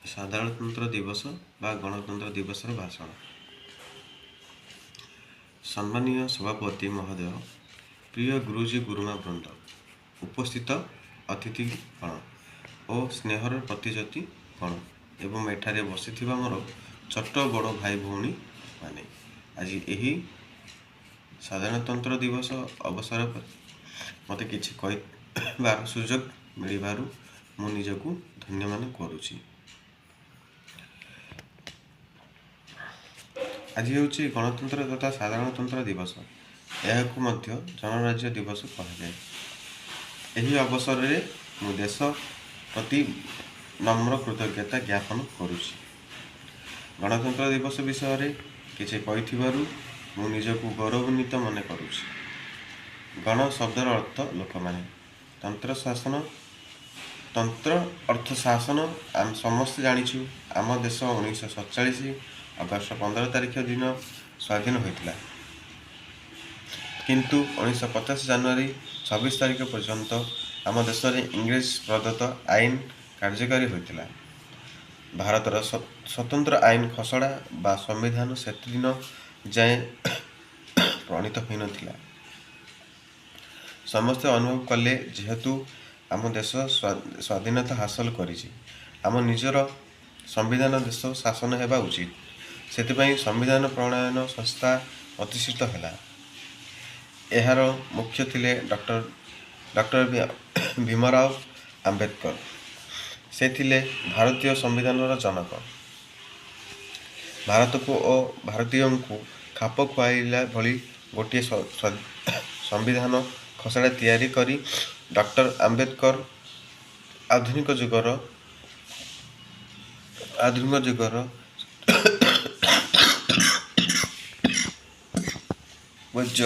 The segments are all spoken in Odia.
ସାଧାରଣତନ୍ତ୍ର ଦିବସ ବା ଗଣତନ୍ତ୍ର ଦିବସର ଭାଷଣ। ସମ୍ମାନୀୟ ସଭାପତି ମହୋଦୟ, ପ୍ରିୟ ଗୁରୁଜୀ ଗୁରୁମା ବୃନ୍ଦ, ଉପସ୍ଥିତ ଅତିଥିଗଣ ଓ ସ୍ନେହର ପ୍ରତିଯୋଗୀଗଣ ଏବଂ ଏଠାରେ ବସିଥିବା ମୋର ଛୋଟ ବଡ଼ ଭାଇ ଭଉଣୀ ମାନେ, ଆଜି ଏହି ସାଧାରଣତନ୍ତ୍ର ଦିବସ ଅବସରରେ ମୋତେ କିଛି କହିବାର ସୁଯୋଗ ମିଳିବାରୁ ମୁଁ ନିଜକୁ ଧନ୍ୟ ମନେ କରୁଛି। ଆଜି ହେଉଛି ଗଣତନ୍ତ୍ର ତଥା ସାଧାରଣତନ୍ତ୍ର ଦିବସ। ଏହାକୁ ମଧ୍ୟ ଜନରାଜ୍ୟ ଦିବସ କୁହାଯାଏ। ଏହି ଅବସରରେ ମୁଁ ଦେଶ ପ୍ରତି ନମ୍ର କୃତଜ୍ଞତା ଜ୍ଞାପନ କରୁଛି। ଗଣତନ୍ତ୍ର ଦିବସ ବିଷୟରେ କିଛି କହିଥିବାରୁ ମୁଁ ନିଜକୁ ଗୌରବାନ୍ୱିତ ମନେ କରୁଛି। ଗଣ ଶବ୍ଦର ଅର୍ଥ ଲୋକମାନେ, ତନ୍ତ୍ର ଶାସନ, ତନ୍ତ୍ର ଅର୍ଥ ଶାସନ। ଆମେ ସମସ୍ତେ ଜାଣିଛୁ, ଆମ ଦେଶ 1947 ଅଗଷ୍ଟ 15 ତାରିଖ ଦିନ ସ୍ୱାଧୀନ ହୋଇଥିଲା। କିନ୍ତୁ 1950 ଜାନୁଆରୀ 26 ତାରିଖ ପର୍ଯ୍ୟନ୍ତ ଆମ ଦେଶରେ ଇଂରେଜ ପ୍ରଦତ୍ତ ଆଇନ କାର୍ଯ୍ୟକାରୀ ହୋଇଥିଲା। ଭାରତର ସ୍ୱତନ୍ତ୍ର ଆଇନ ଖସଡ଼ା ବା ସମ୍ବିଧାନ ସେତେଦିନ ଯାଏଁ ପ୍ରଣୀତ ହୋଇନଥିଲା। ସମସ୍ତେ ଅନୁଭବ କଲେ, ଯେହେତୁ ଆମ ଦେଶ ସ୍ୱାଧୀନତା ହାସଲ କରିଛି, ଆମ ନିଜର ସମ୍ବିଧାନ ଦେଶ ଶାସନ ହେବା ଉଚିତ। ସେଥିପାଇଁ ସମ୍ବିଧାନ ପ୍ରଣୟନ ସଂସ୍ଥା ପ୍ରତିଷ୍ଠିତ ହେଲା। ଏହାର ମୁଖ୍ୟ ଥିଲେ ଡକ୍ଟର ଭୀମରାଓ ଆମ୍ବେଦକର। ସେ ଥିଲେ ଭାରତୀୟ ସମ୍ବିଧାନର ଜନକ। ଭାରତକୁ ଓ ଭାରତୀୟଙ୍କୁ ଖାପ ଖୁଆଇଲା ଭଳି ଗୋଟିଏ ସମ୍ବିଧାନ ଖସଡ଼ା ତିଆରି କରି ଡକ୍ଟର ଆମ୍ବେଦକର ଆଧୁନିକ ଯୁଗର ପୂଜ୍ୟ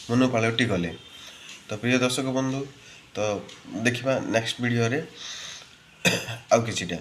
ମନୁ ପାଲଟି ଗଲେ। ତ ପ୍ରିୟ ଦର୍ଶକ ବନ୍ଧୁ, ତ ଦେଖିବା ନେକ୍ସଟ ଭିଡ଼ିଓରେ ଆଉ କିଛିଟା।